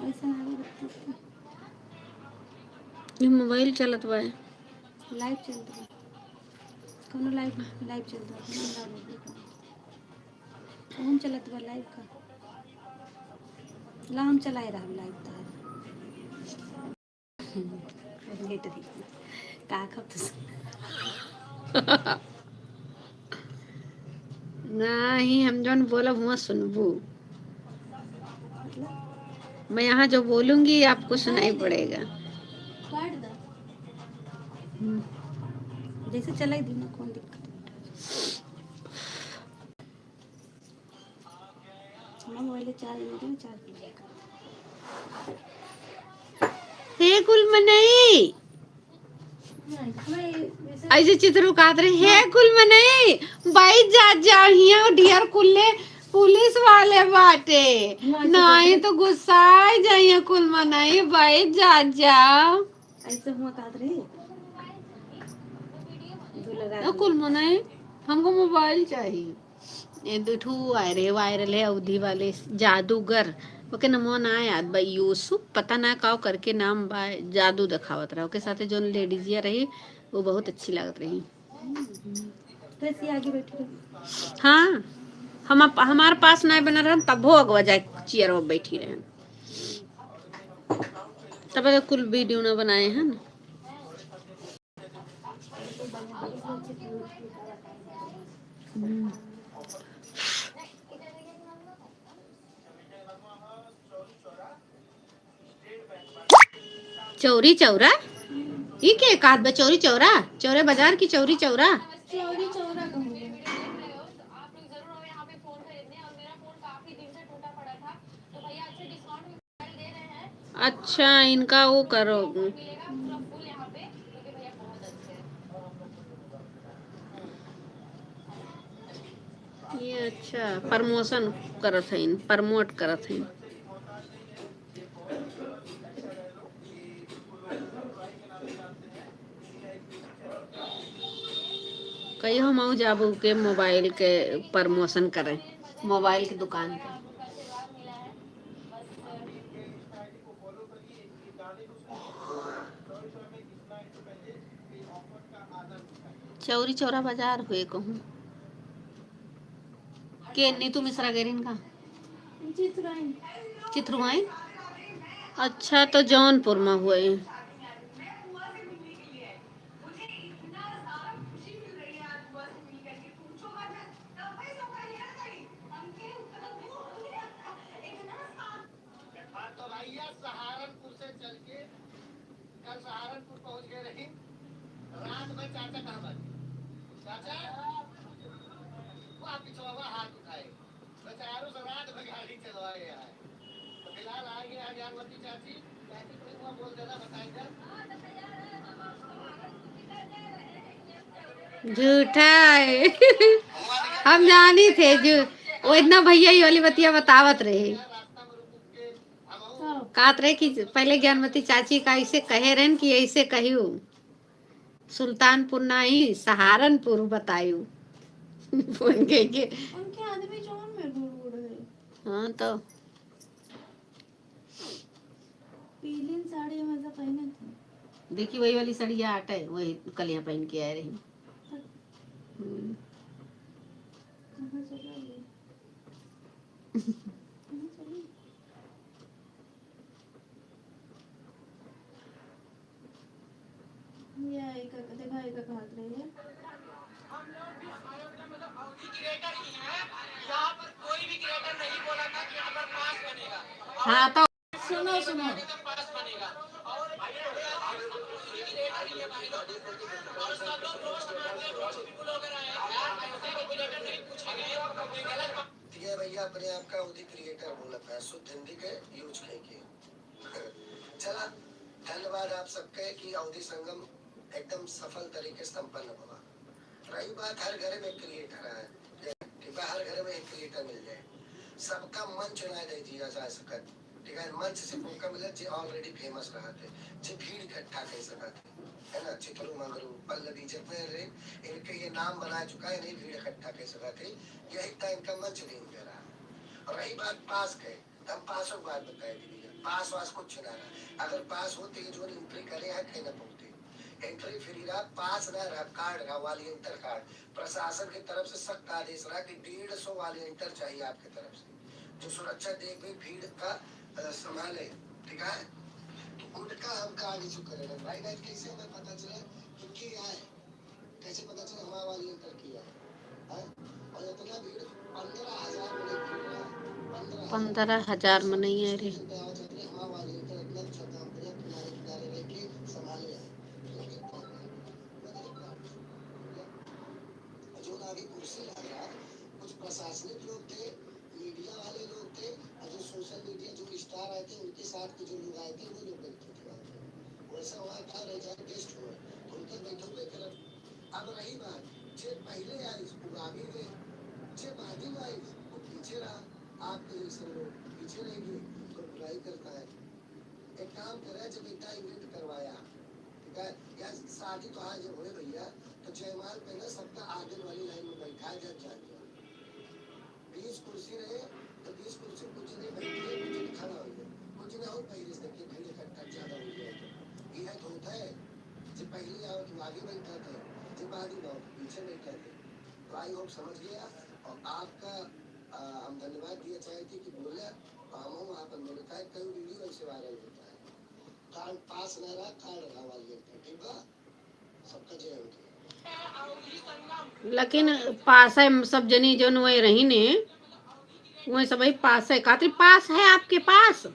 ऐसा ना लगे बत्ती। ये मोबाइल चलत बा। लाइव चलत बा। कोनो लाइव, लाइव चलत बा। कोनो लाइव नहीं। फोन चलत बा लाइव का। ला हम चलाए रहब लाइव तहार। लेट रही। का खब तो सुन। नहीं, हम जौन बोलब हुआ सुनबू। मतलब? मैं यहाँ जो बोलूंगी आपको सुनाई पड़ेगा। काट दो। हम्म। जैसे चलाई दी ना, कौन दिक्कत है? हमार मोबाइल चार्ज नहीं है, चार्ज नहीं है। हे कुल मनई, ऐसे चित्र उकात रहे, "हे कुल मनई, बैठ जा, जा, हियाँ डियर कुल्ले पुलिस वाले बाटे, नहीं तो गुस्सा जाइए कुल मनई, बैठ जा, जा।" ऐसे हुआ कात रहे। कुल मनई, हमको मोबाइल चाहिए। ये दू ठू आए रहे, वायरल है अवधी वाले, जादूगर। ओके नमवा ना याद बा, यूसुफ, पता ना का करके नाम बा, जादू देखावत रहा। ओके साथे जौन लेडीजिया रही, वो बहुत अच्छी लागत रही। कैसी आगे बैठी रही? हाँ, हम अप-, हमारे पास ना बना रहन, तब वो अगवा जाए चेयर में बैठी रहन। तब तक कुल वीडियो ना बनाए हैं ना। चौरी चौरा? ई के कहत बा चौरी चौरा? चौरे बाजार की चौरी चौरा? चौरी चौरा कहूँ। अच्छा, इनका वो करो। ये अच्छा, promotion करत हईन, promote करत हईन। कहियो हम जाबू के मोबाइल के promotion करे, मोबाइल के दुकान पे। चौरी चौरा बाजार हुए कहूँ। के नीतू मिश्रा गेरिन का? चित्रुआइन। चित्रुआइन? अच्छा, तो जौनपुर में हुए। तो भैया सहारनपुर से चल के कल सहारनपुर पहुंच गए रही। रात में चाचा कहाँ बाटे? चाचा, वो आप पिछवा हाथ उठाए। बेचारों से रात में गाड़ी चलवाए आए। तो फिलहाल आ गए हैं ज्ञानवती चाची। चाची को भी वहाँ बोल देना, बताए दे। झूठा है। हम जानी थे जो वो इतना भैया ही वाली बतिया बतावत रहे। रास्ता में रुक के हम कहत रहे कि पहले ज्ञानवती चाची का ऐसे कहे रहन कि ऐसे कहियो, सुल्तानपुर नाही, सहारनपुर बतायू। फोन के के। उनके आदमी जौन में बूढ़ बूढ़ है। हाँ तो। पीली साड़ी हमेशा पहने थे। देखी वही वाली साड़िया आटे, वही कलिया पहन के आए रही। हम्म। कहाँ चला गई? कहाँ चली? ये एक, देखा, एक हाथ रही है। हम लोग भी हमारे मतलब अवधी क्रिएटर ही हैं, यहाँ पर कोई भी क्रिएटर नहीं बोला था कि यहाँ पर पास बनेगा। हाँ, तो सुनो, सुनो। पास बनेगा। और भाई लोग, अवधी क्रिएटर ही है भाई लोग। और सब लोग रोस्ट मारते हैं, रोस्ट भी ब्लॉगर आए हैं। ऐसे भी क्रिएटर नहीं पूछे गए, ये गलत बात। ये भैया अपने आप का अवधी क्रिएटर बोलत है, शुद्ध हिंदी के यूज कइके। चला, धन्यवाद आप सबके कि अवधी संगम एकदम सफल तरीके से संपन्न हुआ। रही बात हर घर में क्रिएटर है, ठीक बा, हर घर में एक क्रिएटर मिल जाए, सबका मंच ना दे दिया जा सकत, ठीक है, मंच से मौका मिले जे already famous रहत है, जे भीड़ इकट्ठा कर सकत है, है ना, चित्रू मंगरू, पल्लवी, जितने रहे, इनके ये नाम बना चुका है, नहीं भीड़ इकट्ठा कर सकत है, यही तो इनका मंच नहीं दे रहा। और रही बात पास के, हम पासों की बात बताए थे भैया, पास वास कुछ ना रहा। अगर पास होते, ये जो एंट्री करे हैं, कहीं ना पहुंचते। एंट्री फ्री रहा, पास ना रहा, कार्ड रहा, वॉलंटियर कार्ड। प्रशासन की तरफ से सख्त आदेश रहा कि डेढ़ सौ वॉलंटियर चाहिए आपकी तरफ से, जो सुरक्षा देख भी भीड़ का, अ, संभाले, ठीक है? तो उनका हम कार्ड इशू करेंगे। भाई, आज कैसे हमें पता चला कि के आए? कैसे पता चला हमारा वॉलंटियर किया है? हैं? और इतना भीड़, पन्द्रह हजार मनई भीड़ रहा, पन्द्रह हजार। पन्द्रह हजार मनई है रे। हमारा वॉलंटियर इतना अच्छा काम करे, किनारे किनारे रह के संभाले है। और जो आगे कुर्सी लग रहा, कुछ प्रशासनिक लोग थे, मीडिया वाले लोग थे, और जो सोशल मीडिया, जो स्टार आए थे, उनके साथ के जो लोग आए थे, वो लोग बैठे थे वहाँ पे। वैसा वहाँ था, रह जाए, गेस्ट हुए, तो उनके बैठे हुए करब। अब रही बात, जे पहले आइस, वो आगे गए, जे बादी में आइस, वो पीछे रहा। आपके जैसे लोग पीछे रह गए, तो बुराई करता है। एक काम करे, जब इतना इवेंट करवाया, ठीक है, या शादी त्योहार जब होए भैया, तो जयमाल पे ना सबका आगे वाली लाइन में बैठाए, जब जान जाओ। बीस कुर्सी रहे, तो बीस कुर्सी कुछ नहीं बैठे, कुछ नहीं खड़ा हो गया, कुछ नहीं हो, पहले से देखिए भीड़ इकट्ठा ज्यादा हो गया। तो यह तो होता है, जो पहले आओ तो आगे बैठा था, जो बाद में आओ तो पीछे बैठा थे। तो आई होप समझ गया। और आपका, आ, हम धन्यवाद दिया चाहते कि बोले, और हम वहाँ पर मैंने कहा कई वीडियो ऐसे वायरल होता है। कार्ड पास ना रहा, कार्ड रहा वाली एक, ठीक बा? सबका जय हो। लेकिन पास है, सब जनी जौन वही रही ने, वही सब पास है। कात्री पास है आपके पास?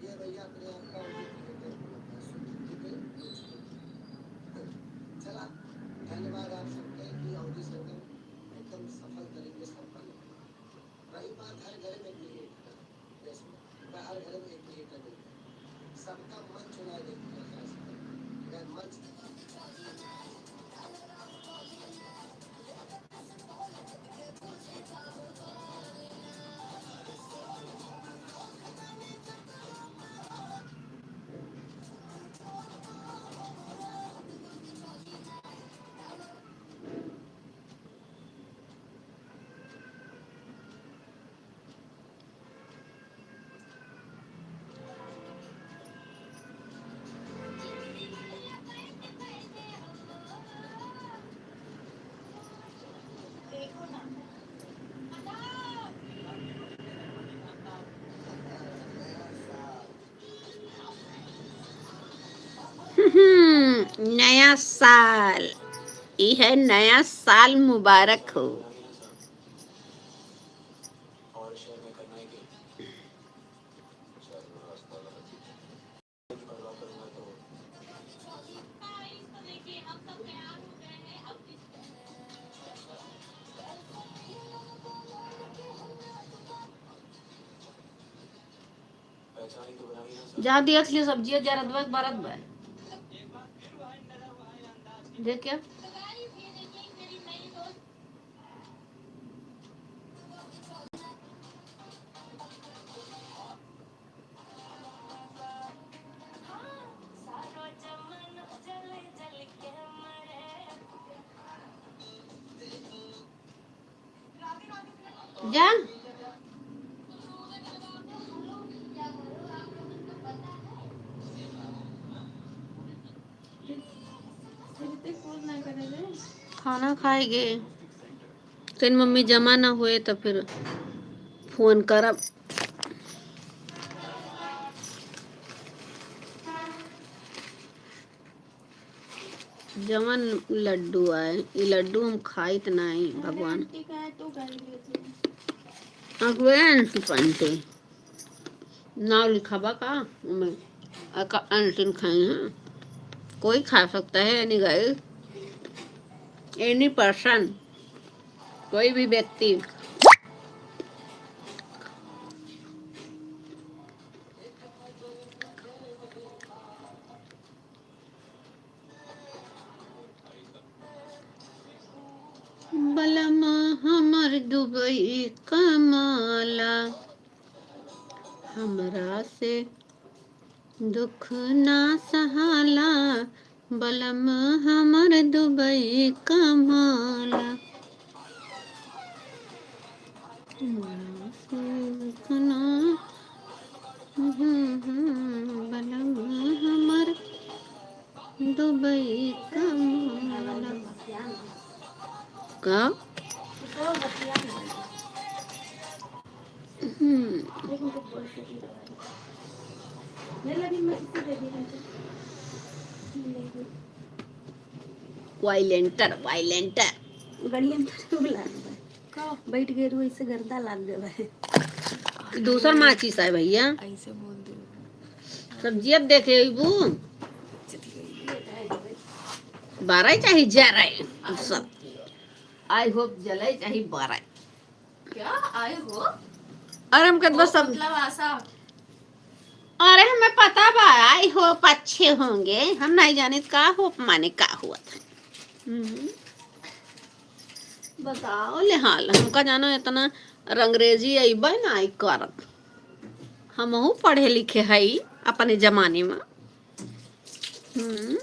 ये भैया अपने आप का उन्हीं क्रिएटर को लगता है, सुन के चला, धन्यवाद आप सबके कि अवधी संगम एकदम सफल तरीके से संपन्न हुआ। रही बात हर घर में क्रिएटर, yes, हर घर में एक क्रिएटर मिलता है, सबका मन चुना देती है, क्या सकते हैं? अगर मन नया साल, ई है नया साल मुबारक हो। जा देख लियो, सब्जिया जरत बा, बरत बा। देख के। जा। खाना खाएगे। कहीं मम्मी जमा ना हुए तो फिर फोन करब। जवन लड्डू आए, ई लड्डू हम खाइत नाई, भगवान। अगुए अंटी पंटी नाव लिखा बा का? ओमे एका अंटिन खाई हैं। कोई खा सकता है, any guys, any person, कोई भी व्यक्ति। बलम हमर दुबई कमाला, हमरा से दुख ना सहाला। बलम हमर दुबई कमाला। दुख ना, बलम हमर दुबई कमाला। का? हम्म। वाइलेंटर, वाइलेंटर। गड़ियन पर लाग बा। का? बैठ गए रहो, ऐसे गर्दा लाग गए बा। दूसर माचिस है भैया। ऐसे बोल दे। सब्जी अब देखे अइबू। बारह चाहे जा रहे सब। I hope जले चाहे बारह। क्या? I hope? अरे हम कहत बस सब मतलब आशा। अरे हमें पता बा, I hope अच्छे होंगे। हम नहीं जाने का hope माने का हुआ था। हम्म। बताओ ले हाल, हमका जानो इतना रंगरेजी अइबे ना आई करत। हमहू पढ़े लिखे हई अपने जमाने में। हम्म।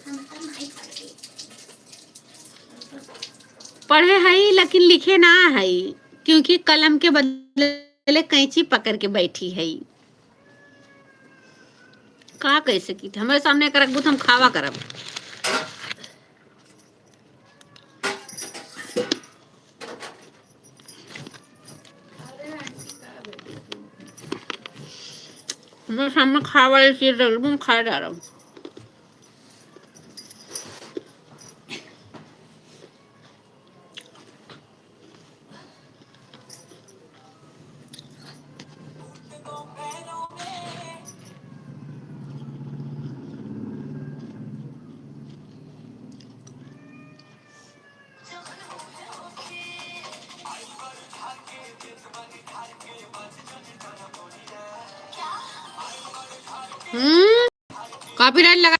पढ़े हई लेकिन लिखे ना हई, क्योंकि कलम के बदले कैंची पकड़ के बैठी हई। का कह सकी थी? हमरे सामने एक रखबू त हम खावा करब। हमरे सामने खाए वाली चीज रख लूँ, हम खाए जा रहा हूँ। हम्म, कॉपीराइट लगा।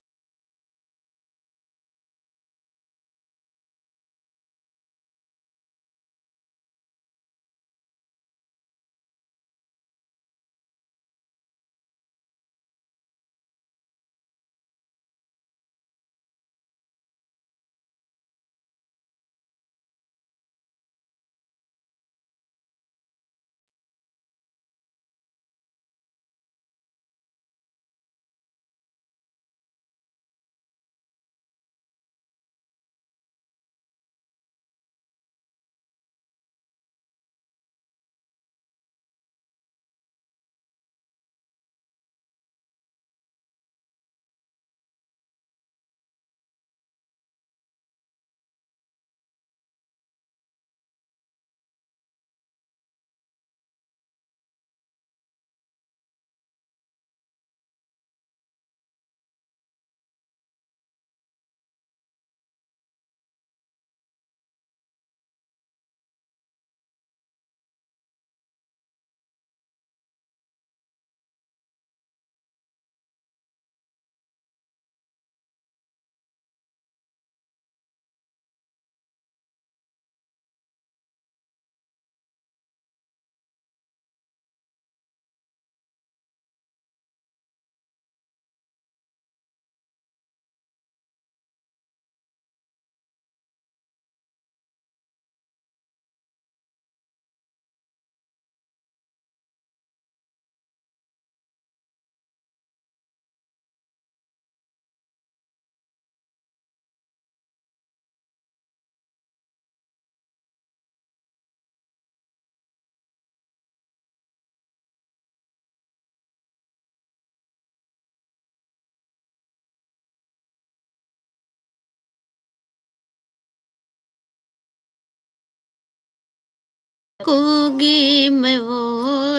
कूंगी मैं वो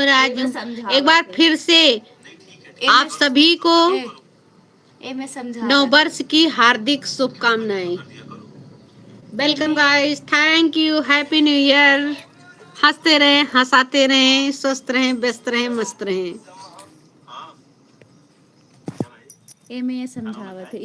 राजू। एक बार फिर से आप सभी को ए, ए, मैं समझा नववर्ष की हार्दिक शुभकामनाएं। Welcome guys, thank you, happy new year। हंसते रहें, हंसाते रहें, स्वस्थ रहें, व्यस्त रहें, मस्त रहें। ए, मैं ये समझावत है।